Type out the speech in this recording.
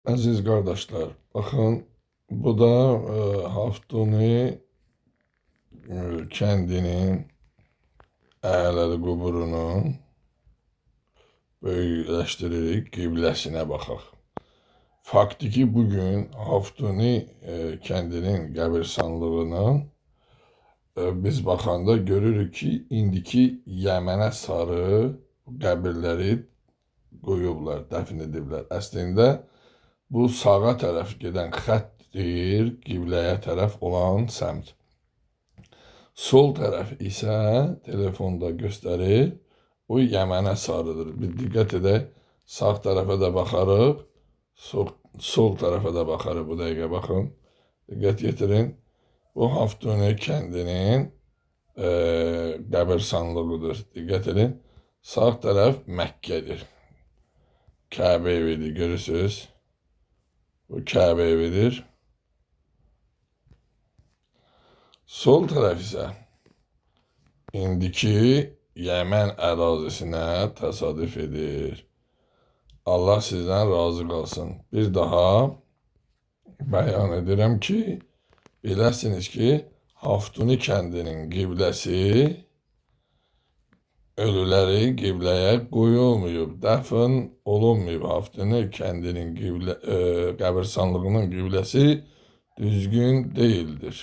Əziz qardaşlar, baxın, bu da Haftuni kəndinin Ələli quburunun böyükləşdiririk, qibləsinə baxaq. Faktiki bugün Haftuni kəndinin qəbirstanlığının biz baxanda görürük ki, indiki Yəmənə sarı qəbirləri qoyublar, dəfn ediblər. Əslində bu sağa tərəf gedən xəttdir, qibləyə tərəf olan səmt. Sol tərəf isə telefonda göstərir, o Yəmənə sarıdır. Bir diqqət edək, sağ tərəfə də baxarıq, sol tərəfə də baxarıq bu dəqiqə baxın. Diqqət yetirin. Bu Haftuni kəndinin qəbirstanlığıdır. Diqqət edin. Sağ tərəf Məkkədir. Kəbə evidir, görürsünüz. Bu Kəbə evidir. Sol tərəf isə indiki Yəmən ərazisinə təsadüf edir. Allah sizdən razı qalsın. Bir daha bəyan edirəm ki, biləsiniz ki, Haftuni kəndinin qibləsi ölüləri qibləyə qoyulmayıb, dəfn olunmayıb. Haftuni kəndinin qəbirstanlığının qibləsi düzgün deyildir.